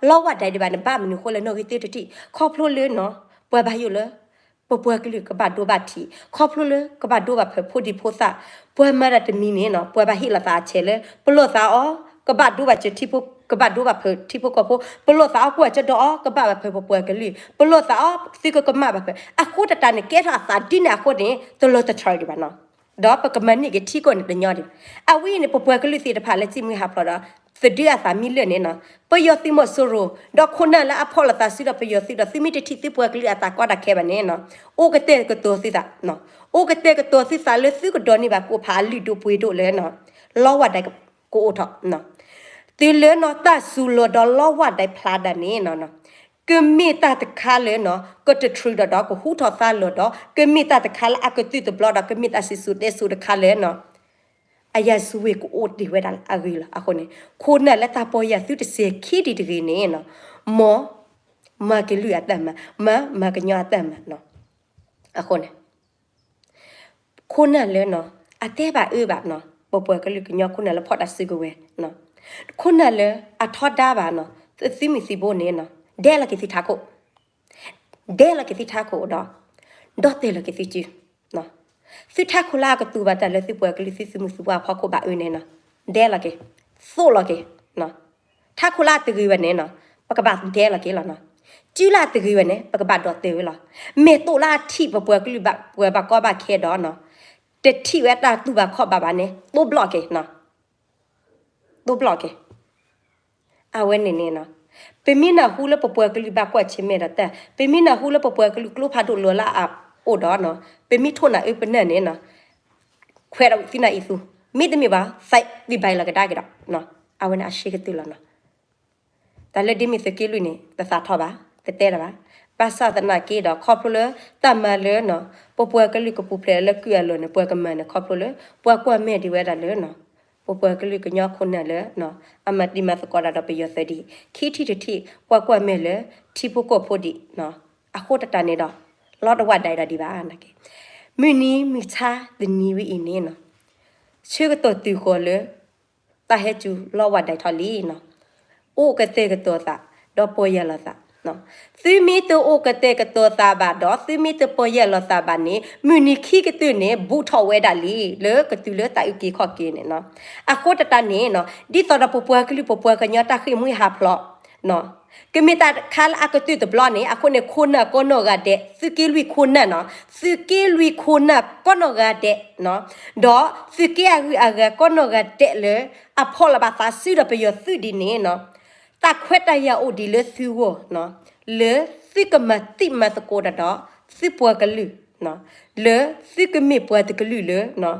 လီဝၢ်ဒဲးဒံးဘၣ်န့ၣ် ဘၣ်မနုၤအဃိလဲၣ် နီၣ်ဂံၢ်သၢတထံၣ် ခီဖျိလၢနီၤ ပှၤဘၣ်ယိၣ်လၢ ပပှၤကလုာ်ကဘၣ်ဒိဘၣ်ထံး, ခီဖျိလၢကဘၣ်ဒိဘၣ်ဖၢးဖိဒံဖိသၣ်, ပှၤမၤတၢ်တမံၤန့ၣ်နီၤ ပှၤဘၣ်ဟ့ၣ်လီၤသးအဆဲးလၢ ပလီၢ်သးအီၤ ကဘၣ်ဒိဘၣ်စၢၤထံဖိ, ကဘၣ်ဒိဘၣ်ဖၢးထံဖိကီၢ်ဖိ, ပလီၢ်သးအီၤ ကွၢ်ကၢဒီးအီၤ ကဘၣ်ဘၣ်ဖၢးပပှၤကလုာ်, ပလီၢ်သးအီၤ သုကကမၣ်ဘၣ်ဖၢး, အဃိသတးန့ၣ် ကဲထီၣ်အသးဒ်န့ၣ်အဃိန့ၣ် တလီၤတထြဲးဒံးဘၣ်နီၤ. ဒီးပကမၤန့ၢ်က့ၤထံကီၢ်န့ၣ်တညီဒံးဘၣ်. အဝဲအံၤန့ၣ် ပပှၤကလုာ်သ့ၣ်တဖၣ်လၢစံၣ်မှံဟးဖျိးဒီး သဒၢအသးမံလၢာ်န့ၣ်နီၤ, ပယီၤသုးမီၤစိရိၤ ဒီးခိၣ်နၢ်လၢအဖီၣ်လိာ်သးစုဒီးပယီၤသုးဒီး သုမ့ၢ်တထံၣ်သုပှၤကလုာ်အသးကီတၢ်ခဲဘၣ်န့ၣ်နီၤ, အိၣ်ကတဲာ်ကတီၤသုသး, အိၣ်ကတဲာ်ကတီၤသုသးလၢသုကဒိးန့ၢ်ဘၣ်ကိးဖးအလုၢ်ဒိၣ်ပှ့ၤဒိၣ်လၢ လီဝၢ်ဒဲးကအိၣ်ထီၣ် တုၤလၢနီၤ တၢ်စူၤလီၤဒီးလီဝၢ်ဒဲးဖျါဒၣ်န့ၣ်နီၤ, ကမ့ၢ်တၢ်တခါလၢနီၤ ကတထြူးဒီးဒီးကဟူထီၣ်သါလီၤဒီး ကမ့ၢ်တၢ်တခါလၢအကသုၣ်တဘျီဒီး ကမ့ၢ်တၢ်စံၣ်စိၤတဲစိၤတခါလၢနီၤ အယၤစူၤဝ့ၢ်ကအိၣ်တ့ၢ်ဝဲဒၣ်လၢအဂ့ၤလီၤ. အဃိန့ၣ် ခိၣ်နၢ်လၢတၢ်ပီၢ်ယၢ်သုတစဲၤခံဒံးတဂ့ၤန့ၣ်နီၤ, မ်မၤကလုာ်အတၢ်မၤ, မၤမၤကညီအတၢ်မၤနီၤ. အဃိန့ၣ် ခိၣ်နၢ်လၢနီၤ အတဲဘၣ်အၢဘၣ်နီၤ ပပှၤကလုာ်ကညီခိၣ်နၢ်လၢဖီၣ်တၢ်စုကဝဲၤ, ခိၣ်နၢ်လၢအထီဒါဘၣ်နီၤ သုးမုၢ်သံၣ်ဘိန့ၣ်နီၤ ဒဲလီၤက့ၤသုထးခိၣ်, ဒဲလီၤက့ၤသုထးခိၣ်ဒီး ဒီၣ်တဲာ်လီၤက့ၤသုစု, သုထးခိၣ်လၢအကတူၢ်ဘၣ်တၢ်လၢသုပှၤကလုာ်သုသုးမုၢ်သံၣ်ဘိအဖီခိၣ်ဘၣ်အၢန့ၣ်နီၤ ဒဲလီၤက့ၤ, သိၣ်လီၤက့ၤ ထးခိၣ်လၢအတဂ့ၤဘၣ်န့ၣ်နီၤ ပကဘၣ်ဒဲလီၤက့ၤလီၤနီၤ. စုလၢအတဂ့ၤဘၣ်န့ၣ် ပကဘၣ်ဒိးတဲာ်ဝဲလီၤ. မ့ၢ်တိၣ်လၢအထံၣ်ပပှၤကလုာ်ဘၣ်ပှၤဘၣ်ကီဘၣ်ခဲဒီးနီၤ တထံၣ်ဝဲတၢ်တူၢ်ဘၣ်ခီၣ်ဘၣ်ဘၣ်န့ၣ် တိၣ်ဘျီၣ်က့ၤနီၤ, တိၣ်ဘျီၣ်က့ၤ အဝဲန့ၣ်န့ၣ်နီၤ ပမ့ၢ်နၢ်ဟူလၢပပှၤကလုာ်ဘၣ်ကွၢ်ဆၢၣ်မဲာ်ဒီးတၢ်, ပမ့ၢ်နၢ်ဟူလၢပပှၤကလုာ်ကျိဖးဒိၣ်လီၤလၢအအိၣ်ဒီးနီၤ ပမ့ၢ်ထိၣ်နၢ်အၢပနၢ်န့ၣ်နီၤ ခွဲးဒီးဝံၤသုနၢ်အံၤသူ, မ့တမ့ၢ်ဘၣ် သးသံဘၣ်လီၤကဒါက့ၤဒီး အဝဲန့ၣ်အရှဲကတၢၢ်လီၤနီၤ. တၢ်လၢဒ်မ့ၢ်သုးက့လွံၢ်န့ၣ် တသးထီၣ်ဘၣ်, တတဲတၢ်ဘၣ်. ဘၣ်ဆၣ်သနာ်က့ဒီး ခီဖျိလၢတၢ်မၤလၢနီၤ ပပှၤကလုာ်ကပူၤဖျဲးလၢကုၢ်အလီၢ်န့ၣ် ပှၤကမၤန့ၣ် ခီဖျိလၢ ပှၤကွၢ်မဲာ်ဒံးဝဲဒၣ်လၢနီၤ ပပှၤကလုာ်ကညီခိၣ်နၢ်လၢ အမၤတံၤမၤသကိးတၢ်ဒီးပယီၤသုးဒံး ခံထံၣ်တထံၣ် ကွၢ်ကွၢ်မဲာ်လၢ ထံဖိကီၢ်ဖိဒံး အဃိသတးန့ၣ်ဒီး လီတဝၢ်ဒၣ်ဒံးဘၣ်နာ်က့ မုၢ်နံၤမုၢ်ဆါတနံၤဝဲအံၤန့ၣ်နီၤ ဆၢကတီၢ်တုၤဃီၤလၢ တၢ်ဟဲစူၤလီဝၢ်ဒၣ်ထီၣ်လံနီၤ အိၣ်ကတဲာ်ကတီၤသး ဒီးပီၢ်ယၢ်လီၤသး. သုမ့ၢ်တအိၣ်ကတဲာ်ကတီၤသးဘၣ်ဒီး သုမ့ၢ်တပီၢ်ယၢ်လီၤသးဘၣ်န့ၣ် မုၢ်နံၤခံကတၢၢ်န့ၣ် ဘူးထီၣ်ဝဲဒၣ်လံ လၢကတုၤလၢတၢ်အုၣ်က့ၤခီၣ်က့ၤန့ၣ်နီၤ. အဃိသတးန့ၣ်နီၤ ဒ်သိးဒီးပပှၤကလုာ်ပပှၤကညီတၢ်ဃ့ၢ်မှံဟးဖျိး ကမ့ၢ်တၢ်တခါလၢအကတုၢ်တဘျီန့ၣ် အဃိန့ၣ် ခိၣ်နၢ်ကိးနီၢ်ဂၤဒဲး သုးက့လွံၢ်ခိၣ်နၢ်နီၤ သုးက့လွံၢ်ခိၣ်နၢ်ကိးနီၢ်ဂၤဒဲး ဒီးသုးက့အဂုၤအဂၤကိးနီၢ်ဂၤဒဲးလၢ အဖီၣ်လီၤဘၣ်သးစုဒီးပယီၤသုးဒ်န့ၣ်နီၤ တၢ်ခွဲးတၢ်ယာ်အိၣ်ဒံးလၢသုဂီၢ်နီၤ လၢသုကမၤတံၤမၤသကိးတၢ်ဒီး သုပှၤကလုာ် လၢသုကမ့ၢ်ပှၤတကလုာ်လၢ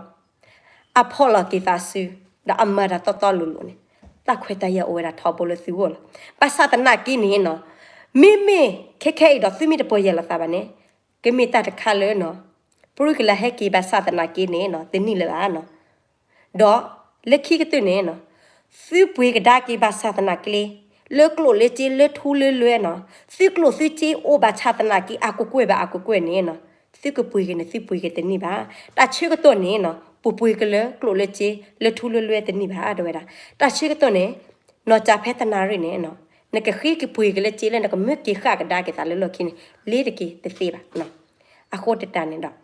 အဖီၣ်လီၤက့ၤသးစု ဒီးအမၤတၢ်တီတီလိၤလိၤန့ၣ် တၢ်ခွဲးတၢ်ယာ်အိၣ်ဝဲဒၣ်ထီဘိလၢသုဂီၢ်လီၤ. ဘၣ်ဆၣ်သနာ်က့န့ၣ်နီၤ မ့မ့ၢ်ခဲခဲအံၤဒီးသုမ့ၢ်တပီၢ်ယၢ်လီၤသးဘၣ်န့ၣ် ကမ့ၢ်တၢ်တခါလၢနီၤ ပြံကလၤဟဲက့ၤဘၣ်ဆၣ်သနာ်က့န့ၣ်နီၤ တနံၣ်လၢၤဘၣ်နီၤ ဒီးလၢခံကတၢၢ်န့ၣ်နီၤ သုပှ့ၤကဒါက့ၤဘၣ်ဆၣ်သနာ်က့ လၢကျိၣ်လၢစ့လၢထူလၢလွဲနီၤ သုကျိၣ်သုစ့အိၣ်ဘၣ်ဆၣ်သနာ်က့ အကကွဲၢ်ဘၣ်အကကွဲၢ်န့ၣ်နီၤ သုကပှ့ၤက့ၤန့ၣ် သုပှ့ၤက့ၤတန့ၢ်ဘၣ်. တၢ်ဆၢကတီၢ်န့ၣ်နီၤ ပပှ့ၤက့ၤလၢကျိၣ်လၢစ့လၢထူလၢလွဲတန့ၢ်ဘၣ် တဲဝဲဒၣ်. တၢ်ဆၢကတီၢ်န့ၣ် နီၢ်ကၠၣ်ဖဲတနၣ်ရံၣ်န့ၣ်နီၤ နကဃ့ကပှ့ၤက့ၤလၢစ့လၢနကမၢက့ၤဃၣ်ကဒါက့ၤသးလၢလီၢ်ခံန့ၣ် လ့ၤတက့ၤတသ့ဘၣ်. အဃိသတးန့ၣ်ဒီး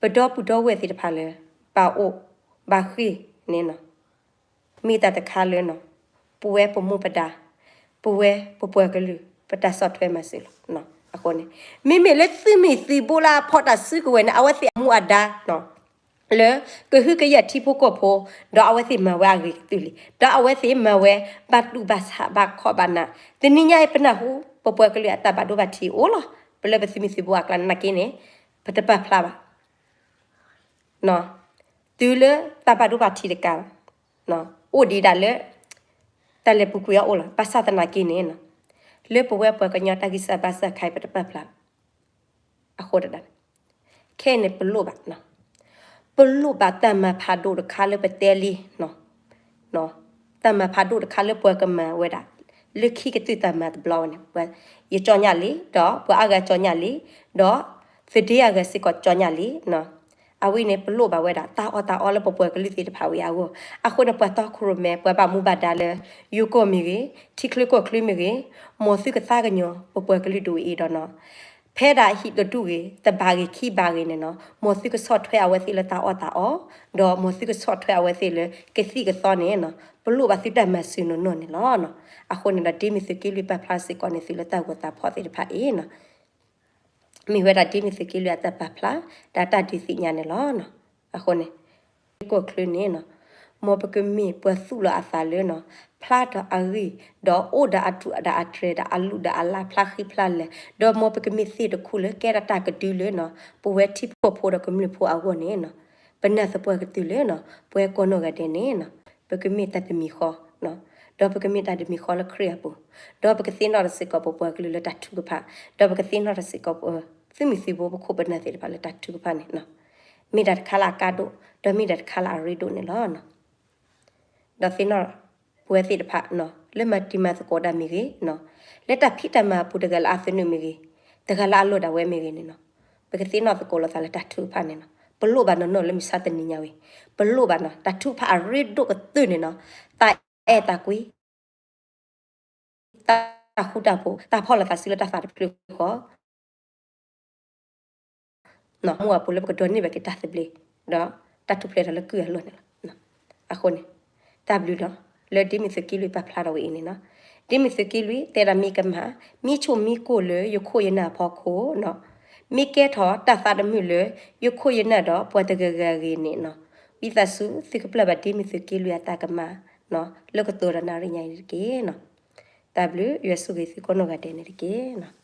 ပဒီပုၢ်ဒီဝဲၢ်သ့ၣ်တဖၣ်လၢ ဘၣ်အိၣ်ဘၣ်ဃ့ၢ်န့ၣ်နီၤ မ့ၢ်တၢ်တခါလၢနီၤ ပဝဲပမူပဒါ ပဝဲပပှၤကလုာ် ပတၢ်ဆီၣ်ထွဲမၤစၢၤလီၤ. အဃိန့ၣ် မ့မ့ၢ်လၢသုးမုၢ်သံၣ်ဘိလၢအဖီၣ်တၢ်စုကဝဲၤန့ၣ် အဝဲသ့ၣ်အမူအဒါ လၢကဟုကယာ်ထံဖိကီၢ်ဖိ ဒီးအဝဲသ့ၣ်မၤဝဲအဂ့ၤကတၢၢ်လံ ဒီးအဝဲသ့ၣ်မၤဝဲ ဘၣ်တူၢ်ဘၣ်ဆးဘၣ်ခီၣ်ဘၣ်နး တနံၤညါအံၤပနၢ်ဟူ ပပှၤကလုာ်အတၢ်ဘၣ်ဒိဘၣ်ထံးအိၣ်လီၤ ပလၢပသုးမုၢ်သံၣ်ဘိအကျါနာ်က့န့ၣ် ပတပာ်ဖျါဘၣ် တုၤလၢတၢ်ဘၣ်ဒိဘၣ်ထံးတကး အိၣ်ဒံးဒၣ်လၢ တၢ်လဲၤပူၤကွံာ်အအိၣ်လီၤ. ဘၣ်ဆၣ်သနာ်က့န့ၣ် လၢပဝဲပှၤကညီတၢ်ဂံၢ်စၢ်ဘါစၢ်ခါအံၤ ပတပာ်ဖျါဘၣ်. အဃိတဒၣ် ခဲအံၤန့ၣ် ပလိၣ်ဘၣ် ပလိၣ်ဘၣ်တၢ်မၤဖးဒိၣ်တခါလၢပတဲလံ တၢ်မၤဖးဒိၣ်တခါလၢပှၤကမၤဝဲဒၣ် လၢခံကတၢၢ်တၢ်မၤတဘျီဝဲန့ၣ် ယကၠီညၣ်လံ ဒီးပှၤအါဂၤကၠီညၣ်လံ ဒီး သဒ့အါဂၤစ့ၢ်ကီး ကၠီညၣ်လံ. အဝဲန့ၣ် ပလိၣ်ဘၣ်ဝဲဒၣ် တၢ်အီၣ်တၢ်အီလၢပပှၤကလုာ်သ့ၣ်တဖၣ်ဝံၤအဂီၢ်. အဃိန့ၣ် ပှၤတီခိၣ်ရိၣ်မဲ ပှၤဘၣ်မူဘၣ်ဒါလၢ ယိၤကီၢ်မ့ၢ်ဂ့ၤ, ထံချၢကီၢ်ချၢမ့ၢ်ဂ့ၤ, မ်သုကသးကညီၤ ပပှၤကလုာ်ဒ်အံၤဒီးနီၤ ဖဲဒၣ်ဟံၣ်တဒူၣ်ဂ့ၤ, တဘးဂ့ၤ, ခံဘးဂ့ၤန့ၣ်နီၤ, မ်သုကဆီၣ်ထွဲအဝဲသ့ၣ်လၢတၢ်အီၣ်တၢ်အီ, ဒီးမ်သုကဆီၣ်ထွဲအဝဲသ့ၣ်လၢကသံၣ်ကသီန့ၣ်နီၤ, ပလိၣ်ဘၣ်သုတၢ်မၤစၢၤနီၢ်နီၢ်န့ၣ်လီၤ. အဃိန့ၣ်ဒီး ဒ်မ့ၢ်သုးက့လွံၢ်ပာ်ဖျါစ့ၢ်ကီးန့ၣ် သုလၢတၢ်ဂီၤတၢ်ဖီၣ်သ့ၣ်တဖၣ်အံၤနီၤ မ့ၢ်ဝဲဒၣ်ဒ်မ့ၢ်သုးက့လွံၢ်အတၢ်ပာ်ဖျါ ဒီးတၢ်ဒုးသ့ၣ်ညါန့ၣ်လီၤ. အဃိန့ၣ် ကီၢ်ချၢန့ၣ်နီၤ, မ်ပကမ့ၢ်ပှၤသူၣ်လီၤအသးလၢနီၤ, ဖျါထီၣ်အဂ့ၢ်, ဒီးအိၣ်ဒီးအတူးဒီးအတြဲၤ ဒီးအလုၢ်ဒီးအလၢ် ဖျါဃံဖျါလၤ, ဒီးမ်ပကမ့ၢ်သ့ၣ်တခူလၢကဲထီၣ်တၢ်ကဒုလၢနီၤ, ပဝဲထံဖိကီၢ်ဖိဒီးကမျၢၢ်ဖိအဂီၢ်န့ၣ်နီၤ, ပနာ်သပှၢ်ကတၢၢ်လၢနီၤ, ပဝဲကိးနီၢ်ဂၤဒဲးန့ၣ်နီၤ, ပကမ့ၢ်တၢ်တမံၤဃီ ဒီးပကမ့ၢ်တၢ်တမံၤဃီလၢခရံာ်အပူၤ, ဒီးပကသ့ၣ်နီၣ်ထီၣ်စ့ၢ်ကီးပပှၤကလုာ်လၢတၢ်ထုကဖၣ်, ဒီးပကသ့ၣ်နီၣ်ထီၣ်စ့ၢ်ကီးပ သုးမုၢ်သံၣ်ဘိပခိၣ်ပနၢ်သ့ၣ်တဖၣ်လၢတၢ်ထုကဖၣ်န့ၣ်, မ့ၢ်တၢ်တခါလၢအကါဒိၣ်, ဒီးမ့ၢ်တၢ်တခါလၢအရ့ဒိၣ်န့ၣ်လီၤ. ဒီးသ့ၣ်နီၣ်ပဝဲသ့ၣ်တဖၣ် လၢမၤတံၤမၤသကိးတၢ်မ့ၢ်ဂ့ၤ, လၢတၢ်ဖံးတၢ်မၤအပူၤ တဂၤလၢအသနၢၣ်မ့ၢ်ဂ့ၤ, တဂၤလၢအလီၢ်ဒၣ်ဝဲမ့ၢ်ဂ့ၤန့ၣ်နီၤ, ပကသ့ၣ်နီၣ်သကိးလိာ်သးလၢတၢ်ထုကဖၣ်န့ၣ်နီၤ, ပလိၣ်ဘၣ်နီၢ်နီၢ်လၢမုၢ်ဆါတနံၤညါဝဲ, ပလိၣ်ဘၣ်နီၤ, တၢ်ထုကဖၣ်အရ့ဒိၣ်ကတၢၢ်န့ၣ်နီၤ, တၢ်အဲၣ်တၢ်ကွံ တၢ်ဃူတၢ်ဖိး, တၢ်ဖီၣ်လိာ်သးစုလၢတၢ်သးတဖျၢၣ်ဃီ မူအပူၤလၢပကဒိးန့ၢ်ဘၣ်က့ၤတၢ်သဘျ့, ဒီးတၢ်ထူၣ်ဖျဲးထီၣ်လၢကုၢ်အလီၢ်န့ၣ်လီၤ. အဃိန့ၣ် တၢ်ဘျုးလီၤ. လၢဒ်မ့ၢ်သုးက့လွံၢ်ပာ်ဖျါထီၣ်ဝဲအံၤန့ၣ်နီၤ, ဒ်မ့ၢ်သုးက့လွံၢ်တဲဒၣ်မ့ၢ်ကမၣ်, မ့ၢ်ဆိၣ်မ့ၢ်ကိၢ်လၢယခိၣ်ယနၢ်အဖီခိၣ်နီၤ, မ့ၢ်ကဲထီၣ်တၢ်သးတမုာ်လၢယခိၣ်ယနၢ်ဒီးပှၤတဂၤဂၤအဂ့ၢ်န့ၣ်နီၤ, ဝံသးစူၤ သုကပျၢ်ဘၣ်ဒ်မ့ၢ်သုးက့လွံၢ်အတၢ်ကမၣ် လၢကတိၤဒီးနၣ်ရံၣ်ညါအံၤန့ၣ်တက့ၢ်နီၤ. တၢ်ဘျုး ယွၤဆိၣ်ဂ့ၤသုကိးနီၢ်ဂၤဒဲးန့ၣ်တက့ၢ်နီၤ.